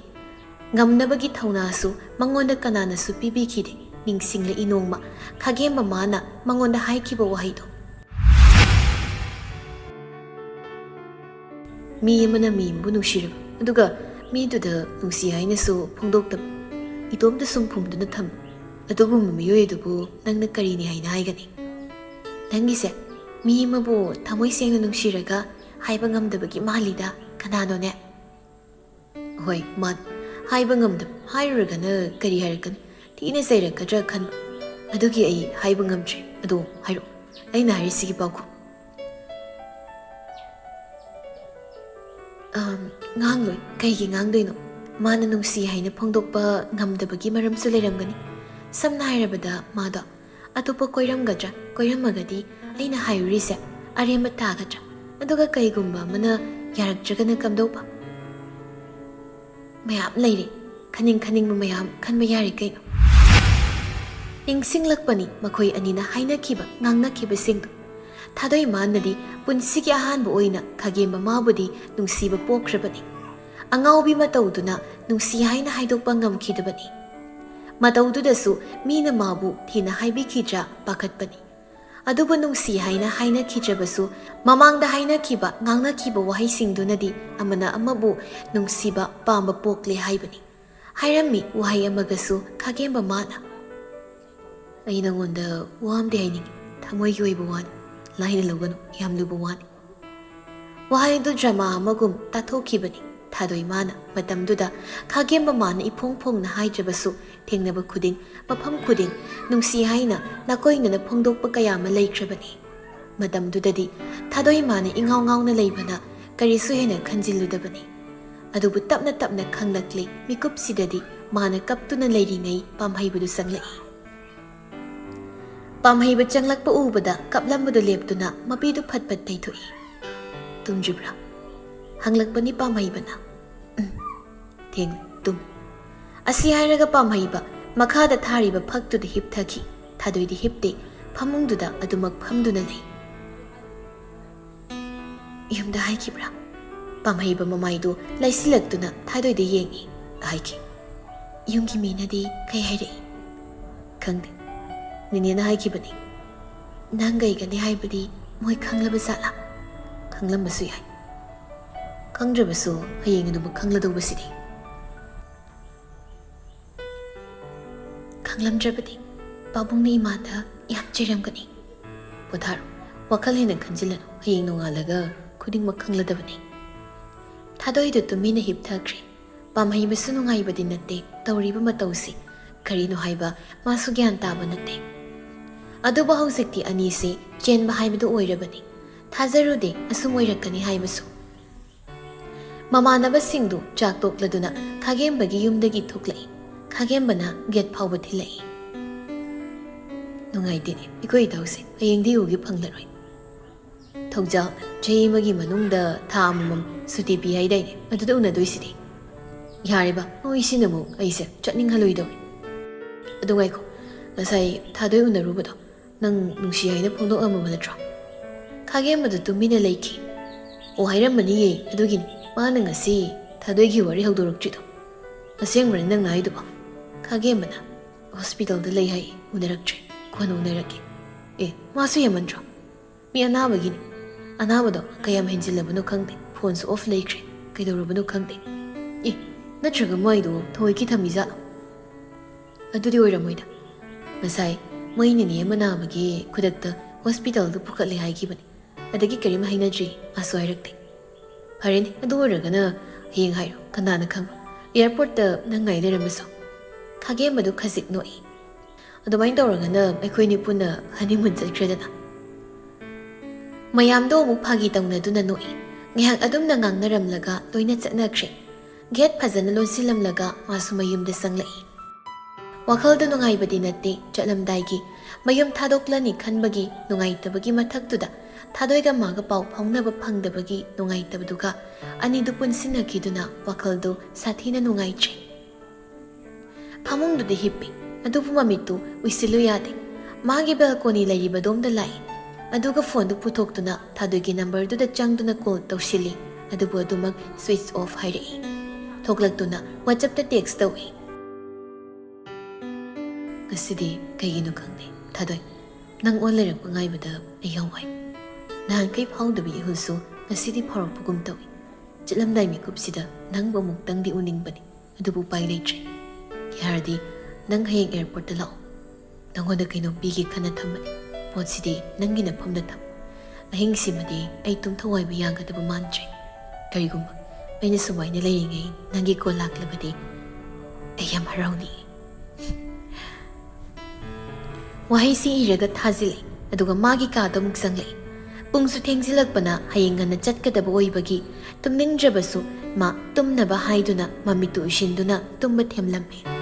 ꯉꯝꯅꯕꯒꯤ ꯊꯧꯅꯥꯁꯨ ꯃꯉꯣꯟꯗ ꯀꯅꯥꯅꯁꯨ ꯄꯤꯕꯤꯈꯤꯗꯦ꯫ ꯅꯤꯡꯁꯤꯡꯂꯛꯏ ꯅꯣꯡꯃ ꯈꯥꯒꯦꯝꯕ ꯃꯥꯅ ꯃꯉꯣꯟꯗ ꯍꯥꯏꯈꯤꯕ ꯋꯥꯍꯩꯗꯣ꯫ ꯃꯤ ꯑꯃꯅ ꯃꯤ ꯑꯃꯕꯨ ꯅꯨꯡꯁꯤꯔꯕ, ꯑꯗꯨꯒ ꯃꯤꯗꯨꯗ ꯅꯨꯡꯁꯤ ꯍꯥꯏꯅꯁꯨ ꯐꯣꯡꯗꯣꯛꯇꯕ, ꯏꯇꯣꯝꯇ ꯁꯨꯝ ꯐꯨꯝꯗꯨꯅ ꯊꯝꯕ, ꯑꯗꯨꯒꯨꯝꯕ ꯃꯤꯑꯣꯏ ꯑꯗꯨꯕꯨ ꯅꯪꯅ ꯀꯔꯤꯅꯤ ꯍꯥꯏꯅ ꯍꯥꯏꯒꯅꯤ? ꯅꯪꯒꯤꯁꯦ ꯃꯤ ꯑꯃꯕꯨ ꯊꯃꯣꯏ ꯁꯦꯡꯅ ꯅꯨꯡꯁꯤꯔꯒ ꯍꯥꯏꯕ ꯉꯝꯗꯕꯒꯤ ꯃꯥꯜꯂꯤꯗ꯫ ꯀꯅꯥꯅꯣꯅꯦ? ꯍꯣꯏ, ꯃꯥꯅꯤ꯫ ꯍꯥꯏꯕ ꯉꯝꯗꯕ꯫ ꯍꯥꯏꯔꯨꯔꯒꯅ ꯀꯔꯤ ꯍꯥꯏꯔꯛꯀꯅꯤ? ꯊꯤꯅ ꯆꯩꯔꯛꯀꯗ꯭ꯔꯥ ꯈꯟꯕ꯫ ꯑꯗꯨꯒꯤ ꯑꯩ ꯍꯥꯏꯕ ꯉꯝꯗ꯭ꯔꯦ꯫ ꯑꯗꯣ ꯍꯥꯏꯔꯛꯑꯣ, ꯑꯩꯅ ꯍꯥꯏꯔꯤꯁꯤꯒꯤ ꯄꯥꯎꯈꯨꯝ꯫ ꯑꯝ, ꯉꯥꯡꯂꯣꯏ꯫ ꯀꯩꯒꯤ ꯉꯥꯡꯗꯣꯏꯅꯣ? ꯃꯥꯅ ꯅꯨꯡꯁꯤ ꯍꯥꯏꯅ ꯐꯣꯡꯗꯣꯛꯄ ꯉꯝꯗꯕꯒꯤ ꯃꯔꯝꯁꯨ ꯂꯩꯔꯝꯒꯅꯤ꯫ ꯁꯝꯅ ꯍꯥꯏꯔꯕꯗ, ꯃꯥꯗꯣ ꯑꯇꯣꯞꯄ ꯀꯣꯏꯔꯝꯒꯗ꯭ꯔꯥ? ꯀꯣꯏꯔꯝꯃꯒꯗꯤ ꯑꯩꯅ ꯍꯥꯏꯔꯨꯔꯤꯁꯦ ꯑꯔꯦꯝꯕ ꯇꯥꯒꯗ꯭ꯔꯥ? ꯑꯗꯨꯒ ꯀꯩꯒꯨꯝꯕ ꯑꯃꯅ ꯌꯥꯔꯛꯇ꯭ꯔꯒꯅ ꯀꯝꯗꯧꯕ? ꯃꯌꯥꯝ ꯂꯩꯔꯦ꯫ ꯈꯟꯅꯤꯡ ꯈꯟꯅꯤꯡꯕ ꯃꯌꯥꯝ ꯈꯟꯕ ꯌꯥꯔꯦ ꯀꯩꯅꯣ꯫ ꯅꯤꯡꯁꯤꯡꯂꯛꯄꯅꯤ ꯃꯈꯣꯏ ꯑꯅꯤꯅ ꯍꯥꯏꯅꯈꯤꯕ ꯉꯥꯡꯅꯈꯤꯕꯁꯤꯡꯗꯣ꯫ ꯊꯥꯗꯣꯏꯃꯥꯅꯗꯤ ꯄꯨꯟꯁꯤꯒꯤ ꯑꯍꯥꯟꯕ ꯑꯣꯏꯅ ꯈꯥꯒꯦꯝꯕ ꯃꯥꯕꯨꯗꯤ ꯅꯨꯡꯁꯤꯕ ꯄꯣꯛꯈ꯭ꯔꯕꯅꯤ꯫ ꯑꯉꯥꯎꯕꯤ ꯃꯇꯧꯗꯨꯅ ꯅꯨꯡꯁꯤ ꯍꯥꯏꯅ ꯍꯥꯏꯗꯣꯛꯄ ꯉꯝꯈꯤꯗꯕꯅꯤ꯫ ꯃꯇꯧꯗꯨꯗꯁꯨ ꯃꯤꯅ ꯃꯥꯕꯨ ꯊꯤꯅ ꯍꯥꯏꯕꯤꯈꯤꯗ꯭ꯔꯥ ꯄꯥꯈꯠꯄꯅꯤ꯫ ꯑꯗꯨꯕꯨ ꯅꯨꯡꯁꯤ ꯍꯥꯏꯅ ꯍꯥꯏꯅꯈꯤꯗ꯭ꯔꯕꯁꯨ, ꯃꯃꯥꯡꯗ ꯍꯥꯏꯅꯈꯤꯕ ꯉꯥꯡꯅꯈꯤꯕ ꯋꯥꯍꯩꯁꯤꯡꯗꯨꯅꯗꯤ ꯑꯃꯅ ꯑꯃꯕꯨ ꯅꯨꯡꯁꯤꯕ ꯄꯥꯝꯕ ꯄꯣꯛꯂꯦ ꯍꯥꯏꯕꯅꯤ꯫ ꯍꯥꯏꯔꯝꯃꯤ ꯋꯥꯍꯩ ꯑꯃꯒꯁꯨ ꯈꯥꯒꯦꯝꯕ ꯃꯥꯅ꯫ "ꯑꯩ ꯅꯉꯣꯟꯗ ꯋꯥ ꯑꯃꯗꯤ ꯍꯥꯏꯅꯤꯡꯉꯤ꯫ ꯊꯃꯣꯏꯒꯤ ꯑꯣꯏꯕ ꯋꯥꯅꯤ꯫ ꯂꯥꯏꯅ ꯂꯧꯒꯅꯨ꯫ ꯌꯥꯝ ꯂꯨꯕ ꯋꯥꯅꯤ꯫" ꯋꯥꯍꯩꯗꯨ ꯗ꯭ꯔꯃꯥ ꯑꯃꯒꯨꯝ ꯇꯥꯊꯣꯛꯈꯤꯕꯅꯤ ꯊꯥꯗꯣꯏꯃꯥꯅ꯫ ꯃꯇꯝꯗꯨꯗ ꯈꯥꯒꯦꯝꯕ ꯃꯥꯅ ꯏꯐꯣꯡ ꯐꯣꯡꯅ ꯍꯥꯏꯗ꯭ꯔꯕꯁꯨ, ꯊꯦꯡꯅꯕ ꯈꯨꯗꯤꯡ, ꯃꯐꯝ ꯈꯨꯗꯤꯡ ꯅꯨꯡꯁꯤ ꯍꯥꯏꯅ ꯅꯥꯀꯣꯏꯅꯅ ꯐꯣꯡꯗꯣꯛꯄ ꯀꯌꯥ ꯑꯃ ꯂꯩꯈ꯭ꯔꯕꯅꯤ꯫ ꯃꯇꯝꯗꯨꯗꯗꯤ ꯊꯥꯗꯣꯏꯃꯥꯅ ꯏꯉꯥꯎ ꯉꯥꯎꯅ ꯂꯩꯕꯅ ꯀꯔꯤꯁꯨ ꯍꯦꯟꯅ ꯈꯟꯖꯤꯜꯂꯨꯗꯕꯅꯤ꯫ ꯑꯗꯨꯕꯨ ꯇꯞꯅ ꯇꯞꯅ ꯈꯪꯂꯛꯂꯤ꯫ ꯃꯤꯀꯨꯞꯁꯤꯗꯗꯤ ꯃꯥꯅ ꯀꯞꯇꯨꯅ ꯂꯩꯔꯤꯉꯩ ꯄꯥꯝꯍꯩꯕꯗꯨ ꯆꯪꯂꯛꯏ꯫ ꯄꯥꯝꯍꯩꯕ ꯆꯪꯂꯛꯄ ꯎꯕꯗ ꯀꯞꯂꯝꯕꯗꯨ ꯂꯦꯞꯇꯨꯅ ꯃꯄꯤꯗꯨ ꯐꯠ ꯐꯠ ꯇꯩꯊꯣꯛꯏ꯫ "ꯇꯨꯝꯗ꯭ꯔꯤꯕ꯭ꯔꯥ?" ꯍꯪꯂꯛꯄꯅꯤ ꯄꯥꯝꯍꯩꯕꯅ꯫ "ꯎꯝ, ꯊꯦꯡꯂꯦ, ꯇꯨꯝ꯫" ꯑꯁꯤ ꯍꯥꯏꯔꯒ ꯄꯥꯝꯍꯩꯕ ꯃꯈꯥꯗ ꯊꯥꯔꯤꯕ ꯐꯛꯇꯨꯗ ꯍꯤꯞꯊꯈꯤ꯫ ꯊꯥꯗꯣꯏꯗꯤ ꯍꯤꯞꯇꯦ, ꯐꯃꯨꯡꯗꯨꯗ ꯑꯗꯨꯃꯛ ꯐꯝꯗꯨꯅ ꯂꯩ꯫ "ꯌꯨꯝꯗ ꯍꯥꯏꯈꯤꯕ꯭ꯔꯥ?" ꯄꯥꯝꯍꯩꯕ ꯃꯃꯥꯏꯗꯨ ꯂꯩꯁꯤꯜꯂꯛꯇꯨꯅ ꯊꯥꯗꯣꯏꯗ ꯌꯦꯡꯉꯤ꯫ "ꯍꯥꯏꯈꯤ꯫" "ꯌꯨꯝꯒꯤ ꯃꯤꯅꯗꯤ ꯀꯩ ꯍꯥꯏꯔꯛꯏ?" "ꯈꯪꯗꯦ꯫ ꯅꯦꯅꯦꯅ ꯍꯥꯏꯈꯤꯕꯅꯤ꯫" "ꯅꯪ ꯀꯩꯒꯅꯤ ꯍꯥꯏꯕꯗꯤ ꯃꯣꯏ ꯈꯪꯂꯕ ꯖꯥꯠꯂꯥ?" "ꯈꯪꯂꯝꯕꯁꯨ ꯌꯥꯏ꯫" "ꯈꯪꯗ꯭ꯔꯕꯁꯨ ꯍꯌꯦꯡ ꯑꯗꯨꯃꯛ ꯈꯪꯂꯗꯧꯕꯁꯤꯗꯤ꯫" "ꯈꯪꯂꯝꯗ꯭ꯔꯕꯗꯤ ꯄꯥꯕꯨꯡꯅ ꯏꯃꯥꯗ ꯌꯥꯝ ꯆꯩꯔꯝꯒꯅꯤ꯫" "ꯄꯣꯊꯥꯔꯣ, ꯋꯥꯈꯜ ꯍꯦꯟꯅ ꯈꯟꯖꯤꯜꯂꯅꯨ꯫ ꯍꯌꯦꯡ ꯅꯣꯡꯉꯥꯜꯂꯒ ꯈꯨꯗꯤꯡꯃꯛ ꯈꯪꯂꯗꯕꯅꯤ꯫" ꯊꯥꯗꯣꯏꯗꯨ ꯇꯨꯃꯤꯟꯅ ꯍꯤꯞꯊꯈ꯭ꯔꯦ꯫ ꯄꯥꯝꯍꯩꯕꯁꯨ ꯅꯨꯡꯉꯥꯏꯕꯗꯤ ꯅꯠꯇꯦ ꯇꯧꯔꯤꯕ ꯃꯇꯧꯁꯤ꯫ ꯀꯔꯤꯅꯣ ꯍꯥꯏꯕ ꯃꯥꯁꯨ ꯒ꯭ꯌꯥꯟ ꯇꯥꯕ ꯅꯠꯇꯦ꯫ ꯑꯗꯨꯕꯨ ꯍꯧꯖꯤꯛꯇꯤ ꯑꯅꯤꯁꯤ ꯆꯦꯟꯕ ꯍꯥꯏꯕꯗꯨ ꯑꯣꯏꯔꯕꯅꯤ꯫ ꯊꯥꯖꯔꯨꯗꯦ ꯑꯁꯨꯝ ꯑꯣꯏꯔꯛꯀꯅꯤ ꯍꯥꯏꯕꯁꯨ꯫ ꯃꯃꯥꯟꯅꯕꯁꯤꯡꯗꯨ ꯆꯥꯛ ꯇꯣꯛꯂꯗꯨꯅ ꯈꯥꯒꯦꯝꯕꯒꯤ ꯌꯨꯝꯗꯒꯤ ꯊꯣꯛꯂꯛꯏ꯫ ꯈꯥꯒꯦꯝꯕꯅ ꯒꯦꯠ ꯐꯥꯎꯕ ꯊꯤꯜꯂꯛꯏ꯫ "ꯅꯨꯡꯉꯥꯏꯇꯦꯅꯦ, ꯑꯩꯈꯣꯏ ꯏꯇꯥꯎꯁꯦ ꯍꯌꯦꯡꯗꯤ ꯎꯒꯦ ꯐꯪꯂꯔꯣꯏ꯫" "ꯊꯧꯖꯥꯜ, ꯆꯍꯤ ꯑꯃꯒꯤ ꯃꯅꯨꯡꯗ ꯊꯥ ꯑꯃꯃꯝ ꯁꯨꯇꯤ ꯄꯤ ꯍꯥꯏꯗꯥꯏꯅꯦ? ꯑꯗꯨꯗ ꯎꯅꯗꯣꯏꯁꯤꯗꯤ꯫" "ꯌꯥꯔꯦꯕ, ꯅꯣꯏꯁꯤꯅ ꯑꯃꯨꯛ ꯑꯩꯁꯦ ꯆꯠꯅꯤꯡꯍꯜꯂꯣꯏꯗꯧꯔꯤ꯫ ꯑꯗꯨ ꯉꯥꯏꯈꯣ, ꯉꯁꯥꯏ ꯊꯥꯗꯣꯏ ꯎꯅꯔꯨꯕꯗꯣ ꯅꯪ ꯅꯨꯡꯁꯤ ꯍꯥꯏꯅ ꯐꯣꯡꯗꯣꯛꯂꯝꯃꯕ ꯅꯠꯇ꯭ꯔꯣ?" ꯈꯥꯒꯦꯝꯕꯗꯨ ꯇꯨꯃꯤꯟꯅ ꯂꯩꯈꯤ꯫ "ꯑꯣ, ꯍꯥꯏꯔꯝꯃꯅꯤꯌꯦ, ꯑꯗꯨꯒꯤꯅꯤ ꯃꯥꯅ ꯉꯁꯤ ꯊꯥꯗꯣꯏꯒꯤ ꯋꯥꯔꯤ ꯍꯧꯗꯣꯔꯛꯇ꯭ꯔꯤꯗꯣ꯫ ꯑꯁꯦꯡꯕꯅꯤ ꯅꯪꯅ ꯍꯥꯏꯗꯨꯕꯣ?" ꯈꯥꯒꯦꯝꯕꯅ, "ꯍꯣꯁꯄꯤꯇꯥꯜꯗ ꯂꯩ ꯍꯥꯏ, ꯎꯅꯔꯛꯇ꯭ꯔꯦ, ꯀꯣꯟꯅ ꯎꯅꯔꯛꯀꯦ꯫ ꯑꯦ, ꯃꯥꯁꯨ ꯍꯦꯟꯃꯟꯗ꯭ꯔꯣ? ꯃꯤ ꯑꯅꯥꯕꯒꯤꯅꯤ꯫ ꯑꯅꯥꯕꯗꯣ ꯀꯌꯥꯝ ꯍꯦꯟꯖꯤꯜꯂꯕꯅꯣ ꯈꯪꯗꯦ, ꯐꯣꯟꯁꯨ ꯑꯣꯐ ꯂꯩꯈ꯭ꯔꯦ, ꯀꯩꯗꯧꯔꯕꯅꯣ ꯈꯪꯗꯦ꯫ ꯑꯦ, ꯅꯠꯇ꯭ꯔꯒ ꯃꯥꯏꯗꯣ ꯊꯑꯣꯏꯀꯤ ꯊꯝꯃꯤꯖꯥꯠꯂꯣ? ꯑꯗꯨꯗꯤ ꯑꯣꯏꯔꯝꯃꯣꯏꯗ꯫ ꯉꯁꯥꯏ ꯃꯣꯏ ꯅꯤꯅꯦ ꯑꯃ ꯅꯥꯕꯒꯤ ꯈꯨꯗꯛꯇ ꯍꯣꯁꯄꯤꯇꯥꯜꯗ ꯄꯨꯈꯠꯂꯦ ꯍꯥꯏꯈꯤꯕꯅꯤ꯫ ꯑꯗꯒꯤ ꯀꯔꯤꯝ ꯍꯥꯏꯅꯗ꯭ꯔꯤ, ꯃꯥꯁꯨ ꯍꯥꯏꯔꯛꯇꯦ꯫ ꯐꯔꯦꯅꯦ, ꯑꯗꯨ ꯑꯣꯏꯔꯒꯅ ꯍꯌꯦꯡ ꯍꯥꯏꯔꯣ, ꯀꯅꯥꯅ ꯈꯪꯕ? ꯑꯦꯌꯥꯔꯄꯣꯔꯠꯇ ꯅꯪ ꯉꯥꯏ ꯂꯩꯔꯝꯃꯁꯨ꯫" ꯈꯥꯒꯦꯝꯕꯗꯨ ꯈꯖꯤꯛ ꯅꯣꯛꯏ꯫ "ꯑꯗꯨꯃꯥꯏꯅ ꯇꯧꯔꯒꯅ ꯑꯩꯈꯣꯏꯅꯤ ꯄꯨꯟꯅ ꯍꯅꯤꯃꯨꯟ ꯆꯠꯈ꯭ꯔꯦꯗꯅ꯫" ꯃꯌꯥꯝꯗꯣ ꯑꯃꯨꯛ ꯐꯥꯒꯤ ꯇꯧꯅꯗꯨꯅ ꯅꯣꯛꯏ꯫ ꯉꯥꯏꯍꯥꯛ ꯑꯗꯨꯝꯅ ꯉꯥꯡꯅꯔꯝꯂꯒ ꯂꯣꯏꯅ ꯆꯠꯅꯈ꯭ꯔꯦ꯫ ꯒꯦꯠ ꯐꯖꯅ ꯂꯣꯟꯁꯤꯜꯂꯝꯂꯒ ꯃꯥꯁꯨ ꯃꯌꯨꯝꯗ ꯆꯪꯂꯛꯏ꯫ ꯋꯥꯈꯜꯗ ꯅꯨꯡꯉꯥꯏꯕꯗꯤ ꯅꯠꯇꯦ ꯆꯠꯂꯝꯗꯥꯏꯒꯤ꯫ ꯃꯌꯨꯝ ꯊꯥꯗꯣꯛꯂꯅꯤ ꯈꯟꯕꯒꯤ ꯅꯨꯡꯉꯥꯏꯇꯕꯒꯤ ꯃꯊꯛꯇꯨꯗ ꯊꯥꯗꯣꯏꯒ ꯃꯥꯒ ꯄꯥꯎ ꯐꯥꯎꯅꯕ ꯐꯪꯗꯕꯒꯤ ꯅꯨꯡꯉꯥꯏꯇꯕꯗꯨꯒ ꯑꯅꯤꯗꯨ ꯄꯨꯟꯁꯤꯟꯅꯈꯤꯗꯨꯅ ꯋꯥꯈꯜꯗꯨ ꯁꯥꯊꯤꯅ ꯅꯨꯡꯉꯥꯏꯇ꯭ꯔꯦ꯫ ꯐꯃꯨꯡꯗꯨꯗ ꯍꯤꯞꯄꯤ꯫ ꯑꯗꯨꯕꯨ ꯃꯃꯤꯠꯇꯨ ꯎꯏꯁꯤꯜꯂꯨ ꯌꯥꯗꯦ꯫ ꯃꯥꯒꯤ ꯕꯦꯜꯀꯣꯅꯤ ꯂꯩꯔꯤꯕꯗꯣꯝꯗ ꯂꯥꯛꯏ꯫ ꯑꯗꯨꯒ ꯐꯣꯟꯗꯨ ꯄꯨꯊꯣꯛꯇꯨꯅ ꯊꯥꯗꯣꯏꯒꯤ ꯅꯝꯕꯔꯗꯨꯗ ꯆꯪꯗꯨꯅ ꯀꯣꯜ ꯇꯧꯁꯤꯜꯂꯤ꯫ ꯑꯗꯨꯕꯨ ꯑꯗꯨꯃꯛ ꯁ꯭ꯋꯤꯆ ꯑꯣꯐ ꯍꯥꯏꯔꯛꯏ꯫ ꯊꯣꯛꯂꯛꯇꯨꯅ ꯋꯥꯆꯞꯇ ꯇꯦꯛꯁ ꯇꯧꯏ꯫ "ꯉꯁꯤꯗꯤ ꯀꯩꯒꯤꯅꯣ ꯈꯪꯗꯦ ꯊꯥꯗꯣꯏ, ꯅꯪ ꯑꯣꯟ ꯂꯩꯔꯛꯄ ꯉꯥꯏꯕꯗ ꯑꯩ ꯌꯥꯝ ꯋꯥꯏ꯫ ꯅꯍꯥꯟꯈꯩ ꯐꯥꯎꯗꯕ ꯏꯍꯨꯜꯁꯨ ꯉꯁꯤꯗꯤ ꯐꯥꯎꯔꯛꯄꯒꯨꯝ ꯇꯧꯏ꯫ ꯆꯠꯂꯝꯗꯥꯏ ꯃꯤꯀꯨꯞꯁꯤꯗ ꯅꯪꯕꯨ ꯑꯃꯨꯛꯇꯪꯗꯤ ꯎꯅꯤꯡꯕꯅꯤ, ꯑꯗꯨꯕꯨ ꯎꯄꯥꯏ ꯂꯩꯇ꯭ꯔꯦ꯫ ꯌꯥꯔꯗꯤ ꯅꯪ ꯍꯌꯦꯡ ꯑꯦꯌꯥꯔꯄꯣꯔꯠꯇ ꯂꯥꯛꯑꯣ꯫ ꯅꯪꯉꯣꯟꯗ ꯀꯩꯅꯣꯝ ꯄꯤꯒꯦ ꯈꯟꯅ ꯊꯝꯕꯅꯤ꯫ ꯄꯣꯠꯁꯤꯗꯤ ꯅꯪꯒꯤ ꯅꯐꯝꯗ ꯊꯝꯃꯨ꯫ ꯑꯍꯤꯡꯁꯤꯃꯗꯤ ꯑꯩ ꯇꯨꯝꯊꯧ ꯍꯥꯏꯕ ꯌꯥꯒꯗꯕ ꯃꯥꯟꯗ꯭ꯔꯦ꯫ ꯀꯔꯤꯒꯨꯝꯕ ꯑꯩꯅ ꯁꯨꯃꯥꯏꯅ ꯂꯩꯔꯤꯉꯩ ꯅꯪꯒꯤ ꯀꯣꯜ ꯂꯥꯛꯂꯕꯗꯤ ꯑꯩ ꯌꯥꯝ ꯍꯔꯥꯎꯅꯤꯡꯏ꯫" ꯋꯥꯍꯩꯁꯤ ꯏꯔꯒ ꯊꯥꯖꯤꯜꯂꯤ꯫ ꯑꯗꯨꯒ ꯃꯥꯒꯤ ꯀꯥꯗ ꯑꯃꯨꯛ ꯆꯪꯂꯛꯏ꯫ ꯄꯨꯡꯁꯨ ꯊꯦꯡꯖꯤꯜꯂꯛꯄꯅ ꯍꯌꯦꯡ ꯉꯟꯅ ꯆꯠꯀꯗꯕ ꯑꯣꯏꯕꯒꯤ ꯇꯨꯝꯅꯤꯡꯗ꯭ꯔꯕꯁꯨ ꯃꯥ ꯇꯨꯝꯅꯕ ꯍꯥꯏꯗꯨꯅ ꯃꯃꯤꯠꯇꯨ ꯎꯏꯁꯤꯟꯗꯨꯅ ꯇꯨꯝꯕ ꯊꯦꯝꯂꯝꯃꯤ꯫